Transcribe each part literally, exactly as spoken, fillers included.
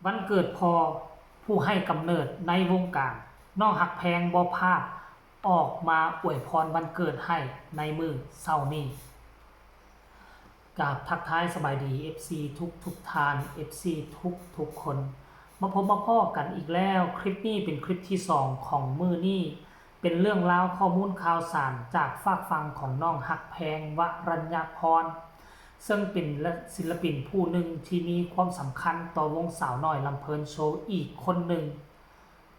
วันเกิดพ่อผู้ให้กำเนิดในวงการ น้องฮักแพงบ่พลาดออกมาอวยพรวันเกิดให้ในมื้อเช้านี้ กราบทักทายสบายดี เอฟซี ทุกทุกท่าน เอฟซี ทุกทุกคน มาพบมาพ้อกันอีกแล้ว คลิปนี้เป็นคลิปที่สองของมื้อนี้ เป็นเรื่องราวข้อมูลข่าวสารจากฝากฝั่งของน้องฮักแพง วรัญญาพร ซึ่งเป็นศิลปินผู้หนึ่งที่มีความสำคัญต่อวงสาวน้อยลำเพลินโชว์อีกคนหนึ่ง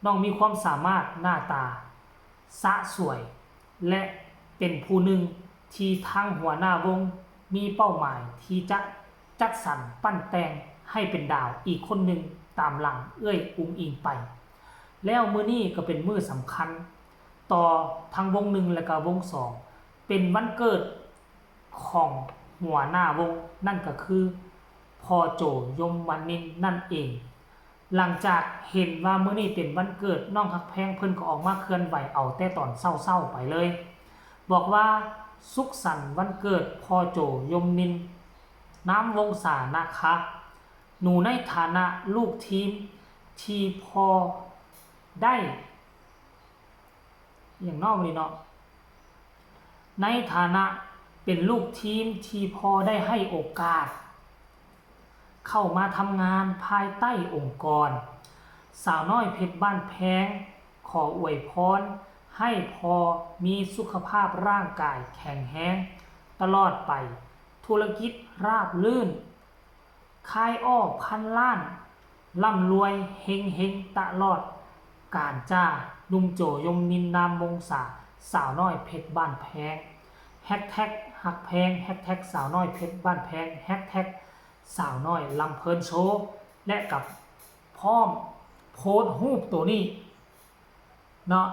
น้องมีความสามารถหน้าตาสะสวย และเป็นผู้หนึ่งที่ทางหัวหน้าวงมีเป้าหมายที่จะจัดสรรปั้นแต่งให้เป็นดาวอีกคนหนึ่งตามหลังเอื้อยอุ๋งอิ๋งไป แล้วมื้อนี้ก็เป็นมื้อสำคัญต่อทั้งวงหนึ่งและก็วงสอง เป็นวันเกิดของหัวหน้าวง นั่นก็คือพ่อโจ ยมนินทร์นั่นเอง หลังจากเห็นว่ามื้อนี้เป็นวันเกิดน้องฮักแพง เพิ่นก็ออกมาเคลื่อนไหวเอาแต่ตอนเช้าๆไปเลย บอกว่าสุขสันต์วันเกิดพ่อโจ ยมนินทร์ นามวงศานะคะ หนูในฐานะลูกทีมที่พ่อได้ อย่างนอกนี้เนาะ ในฐานะเป็นลูกทีมที่พ่อได้ให้โอกาส เข้ามาทำงานภายใต้องค์กร สาวน้อยเพชรบ้านแพง ขออวยพรให้พ่อมีสุขภาพร่างกายแข็งแรงตลอดไป ธุรกิจราบรื่น ขายอ้อพันล้าน ร่ำรวยเฮงเฮงตลอดกาลจ้า หนุ่มโจ ยมนินทร์ นามวงศา สาวน้อยเพชรบ้านแพง แฮชแท็กฮักแพง แฮชแท็กสาวน้อยเพชรบ้านแพง แฮชแท็กสาวน้อยลำเพลินโชว์ และกับพร้อมโพสต์รูปตัวนี้ เนาะ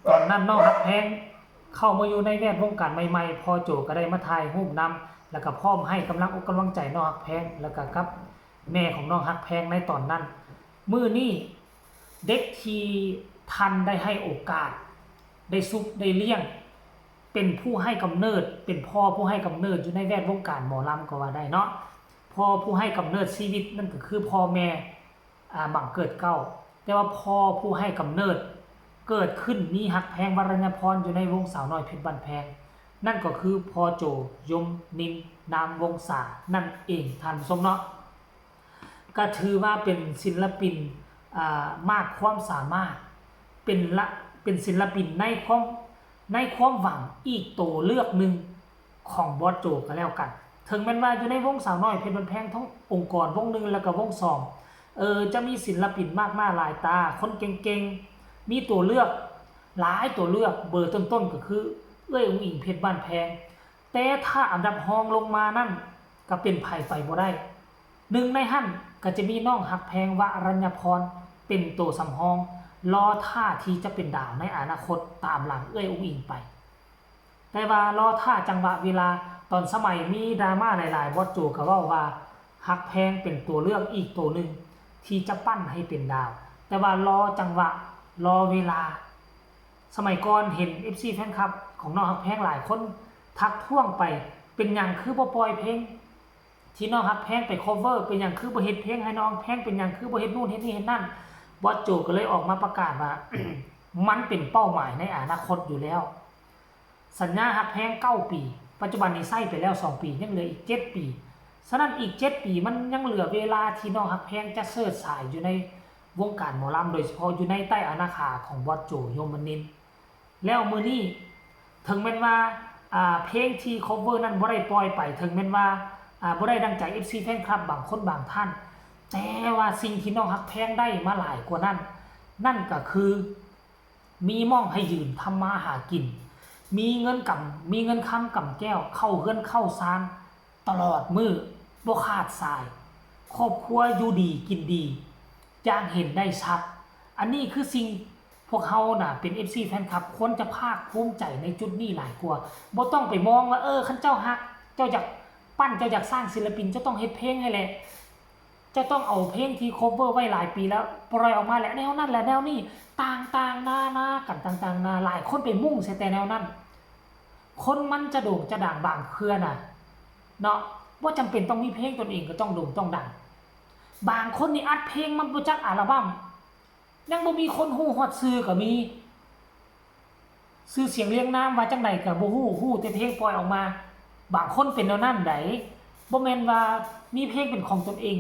ตอนนั้นน้องฮักแพงเข้ามาอยู่ในแวดวงการใหม่ๆ พ่อโจก็ได้มาถ่ายรูปนำ แล้วก็พร้อมให้กำลังอกกำลังใจน้องฮักแพง แล้วก็กับแม่ของน้องฮักแพงในตอนนั้น มื้อนี้เด็กที่ท่านได้ให้โอกาส ได้ซุบได้เลี้ยง เป็นผู้ให้กำเนิด เป็นพ่อผู้ให้กำเนิดอยู่ในแวดวงการหมอลำก็ว่าได้เนาะ พ่อผู้ให้กำเนิดชีวิตนั่นก็คือพ่อแม่ อ่า บังเกิดเกล้า แต่ว่าพ่อผู้ให้กำเนิด เกิดขึ้นมีฮักแพง วรัญญาพร อยู่ในวงสาวน้อยเพชรบ้านแพง นั่นก็คือพ่อโจ ยมนินทร์ นามวงศา นั่นเองท่านผู้ชมเนาะ ก็ถือว่าเป็นศิลปิน อ่า มากความสามารถ เป็นละ เป็นศิลปินในความ ในความหวังอีกตัวเลือกหนึ่งของบอสโจก็แล้วกัน ถึงแม้นว่าอยู่ในวงสาวน้อยเพชรบ้านแพงทั้งองค์กรวงหนึ่งแล้วก็วงสอง เออ จะมีศิลปินมากหน้าหลายตา คนเก่งๆ มีตัวเลือกหลายตัวเลือก เบอร์ต้นๆ ก็คือเอื้อยอุ๋งอิ๋งเพชรบ้านแพง แต่ถ้าอันดับรองลงมานั่นก็เป็นไผไปบ่ได้ หนึ่งในหั้นก็จะมีน้องฮักแพง วรัญญาพร เป็นตัวสำรอง รอท่าที่จะเป็นดาวในอนาคตตามหลังเอื้อยอุ๋งอิ๋งไป แต่ว่ารอท่าจังหวะเวลา ตอนสมัยมีดราม่าหลายๆ บอสโจก็เว้าว่าฮักแพงเป็นตัวเลือกอีกตัวหนึ่งที่จะปั้นให้เป็นดาว แต่ว่ารอจังหวะ รอเวลา สมัยก่อนเห็น เอฟซี แฟนคลับของน้องฮักแพงหลายคนทักท้วงไป เป็นหยังคือบ่ปล่อยเพลงที่น้องฮักแพงไป cover เป็นหยังคือบ่เฮ็ดเพลงให้น้องแพง เป็นหยังคือบ่เฮ็ดนู่นเฮ็ดนี่เฮ็ดนั่น บอสโจก็เลยออกมาประกาศว่า มันเป็นเป้าหมายในอนาคตอยู่แล้ว สัญญาฮักแพงเก้าปี ปัจจุบันนี้ใช้ไปแล้วสองปี ยังเหลืออีกเจ็ดปี ฉะนั้นอีกเจ็ดปีมันยังเหลือเวลาที่น้องฮักแพงจะเฉิดฉายอยู่ในวงการหมอลำ โดยเฉพาะอยู่ในใต้อาณาขาของบอสโจ ยมนินทร์ แล้วมื้อนี้ ถึงแม้นว่า อ่า เพลงที่ cover นั้นบ่ได้ปล่อยไป ถึงแม้นว่า อ่า บ่ได้ดังใจ เอฟซี แฟนคลับบางคนบางท่าน แต่ว่าสิ่งที่น้องฮักแพงได้มาหลายกว่านั้น นั่นก็คือ มีหม่องให้ยืนทำมาหากิน มีเงินกำ มีเงินคำกำแก้ว เข้าเฮือนเข้าซานตลอดมื้อ บ่ขาดสาย ครอบครัวอยู่ดีกินดี อย่างเห็นได้ชัด อันนี้คือสิ่งพวกเฮาน่ะ เป็น เอฟซี แฟนคลับ ควรจะภาคภูมิใจในจุดนี้หลายกว่า บ่ต้องไปมองว่า เออ คันเจ้าฮัก เจ้าอยากปั้น เจ้าอยากสร้างศิลปิน เจ้าต้องเฮ็ดเพลงให้แหละ เจ้าต้องเอาเพลงที่ cover ไว้หลายปีแล้ว ปล่อยออกมาแหละ แนวนั้นแหละ แนวนี้ ต่างๆ นานากัน ต่างๆ นา หลายคนไปมุ่งใส่แต่แนวนั้น คนมันจะโด่งจะดังบางเทื่อน่ะ เนาะ บ่จำเป็นต้องมีเพลงตนเองก็ต้องโด่งต้องดัง บางคนนี่อัดเพลงมาบ่จักอัลบั้ม ยังบ่มีคนฮู้ฮอดชื่อก็มี ชื่อเสียงเรียงนามว่าจั่งใดก็บ่ฮู้ ฮู้แต่เพลงปล่อยออกมา บางคนเป็นแนวนั้นได๋ บ่แม่นว่ามีเพลงเป็นของตนเอง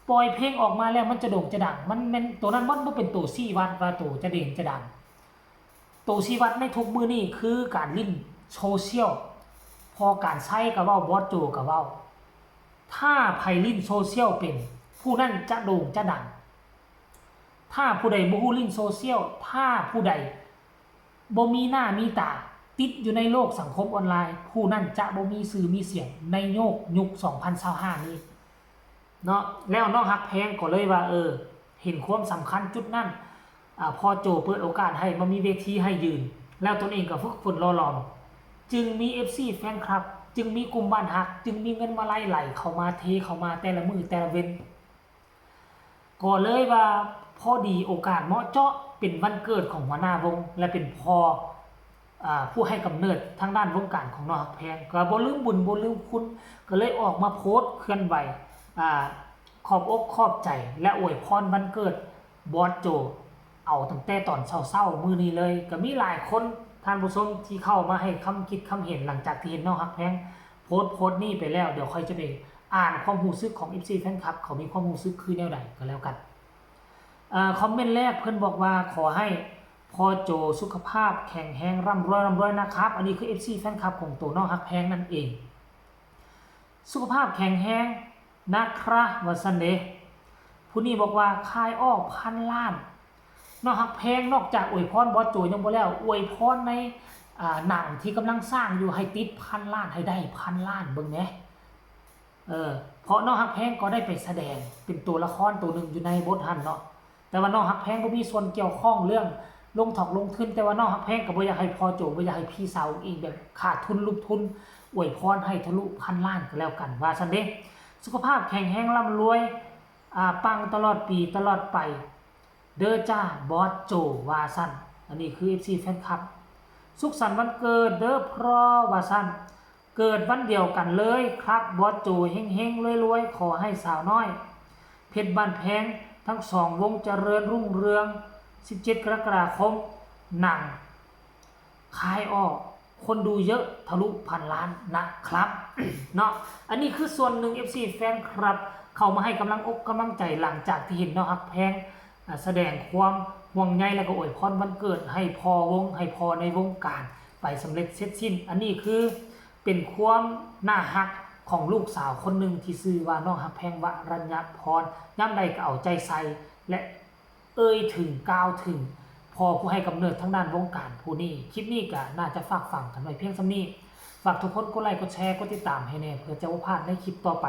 ปล่อยเพลงออกมาแล้วมันจะโด่งจะดัง มันแม่น ตัวนั้นมันบ่เป็นตัวชี้วัดว่าตัวจะเด่นจะดัง ตัวชี้วัดในทุกมื้อนี้คือการเล่นโซเชียล พอการใช้ก็เว้า บอสโจก็เว้า ถ้าไผเล่นโซเชียลเป็น ผู้นั้นจะโด่งจะดัง ถ้าผู้ใดบ่ฮู้เล่นโซเชียล ถ้าผู้ใดบ่มีหน้ามีตา ติดอยู่ในโลกสังคมออนไลน์ ผู้นั้นจะบ่มีชื่อมีเสียงในโยกยุค สองพันซาวห้า นี้เนาะ แล้วน้องฮักแพงก็เลยว่า เออ เห็นความสำคัญจุดนั้น อ่า พ่อโจเปิดโอกาสให้มามีเวทีให้ยืน แล้วตนเองก็ฝึกฝนหล่อหลอม จึงมี เอฟซี แฟนคลับ จึงมีกลุ่มบ้านฮัก จึงมีเงินมาลัยไหลเข้ามา เทเข้ามาแต่ละมื้อแต่ละเว็น ก็เลยว่าพอดีโอกาสเหมาะเจาะเป็นวันเกิดของหัวหน้าวง และเป็นพ่อ อ่า ผู้ให้กำเนิดทางด้านวงการของน้องฮักแพง ก็บ่ลืมบุญบ่ลืมคุณ ก็เลยออกมาโพสต์เคลื่อนไหว อ่า ขอบอกขอบใจและอวยพรวันเกิดบอสโจ เอาตั้งแต่ตอนเช้าๆมื้อนี้เลย ก็มีหลายคนท่านผู้ชมที่เข้ามาให้คำคิดคำเห็นหลังจากที่เห็นน้องฮักแพงโพสต์โพสต์นี้ไปแล้ว เดี๋ยวค่อยจะไปอ่านความรู้สึกของ เอฟซี แฟนคลับ เขามีความรู้สึกคือแนวใดก็แล้วกัน เอ่อ คอมเมนต์แรกเพิ่นบอกว่าขอให้พ่อโจสุขภาพแข็งแรงร่ำรวยร่ำรวยนะครับ อันนี้คือ เอฟซี แฟนคลับของตัวน้องฮักแพงนั่นเอง สุขภาพแข็งแรงนะครับ ว่าซั่นเด้ ผู้นี้บอกว่าขายออกพันล้าน น้องฮักแพงนอกจากอวยพรบอสโจยังบ่แล้ว อวยพรใน อ่า หนังที่กำลังสร้างอยู่ให้ติดพันล้าน ให้ได้พันล้านเบิ่งแหน่ เออ เพราะน้องฮักแพงก็ได้ไปแสดงเป็นตัวละครตัวหนึ่งอยู่ในบทหั้นเนาะ แต่ว่าน้องฮักแพงบ่มีส่วนเกี่ยวข้องเรื่องลงถอกลงทุน แต่ว่าน้องฮักแพงก็บ่อยากให้พ่อโจ บ่อยากให้พี่สาวอุ๋งอิ๋งแบบขาดทุนลูกทุน อวยพรให้ทะลุพันล้านก็แล้วกัน ว่าซั่นเด้ สุขภาพแข็งแรงร่ำรวย อ่า ปังตลอดปีตลอดไป เด้อจ้าบอสโจ ว่าซั่น อันนี้คือ เอฟซี แฟนคลับ สุขสันต์วันเกิดเด้อพ่อ ว่าซั่น เกิดวันเดียวกันเลยครับบอสโจ เฮงๆรวยๆ ขอให้สาวน้อยเพชรบ้านแพงทั้งสองวงเจริญรุ่งเรือง สิบเจ็ดกรกฎาคม หนังขายออก คนดูเยอะทะลุพันล้านนะครับ เนาะ อันนี้คือส่วนหนึ่ง เอฟซี แฟนคลับ เข้ามาให้กำลังอกกำลังใจหลังจากที่เห็นน้องฮักแพง อ่า แสดงความห่วงใยและก็อวยพรวันเกิดให้พ่อวง ให้พ่อในวงการไปสำเร็จเสร็จสิ้น อันนี้คือเป็นความน่าฮักของลูกสาวคนหนึ่งที่ชื่อว่าน้องฮักแพง วรัญญพร ยามใดก็เอาใจใส่และเอ่ยถึงกล่าวถึงพ่อผู้ให้กำเนิดทางด้านวงการผู้นี้ คลิปนี้ก็น่าจะฝากฝังกันไว้เพียงส่ำนี้ ฝากทุกคนกดไลค์กดแชร์กดติดตามให้แหน่ เพื่อจะบ่พลาดในคลิปต่อไป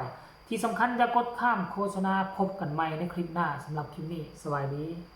ที่สำคัญอย่ากดข้ามโฆษณา พบกันใหม่ในคลิปหน้า สำหรับคลิปนี้ สวัสดี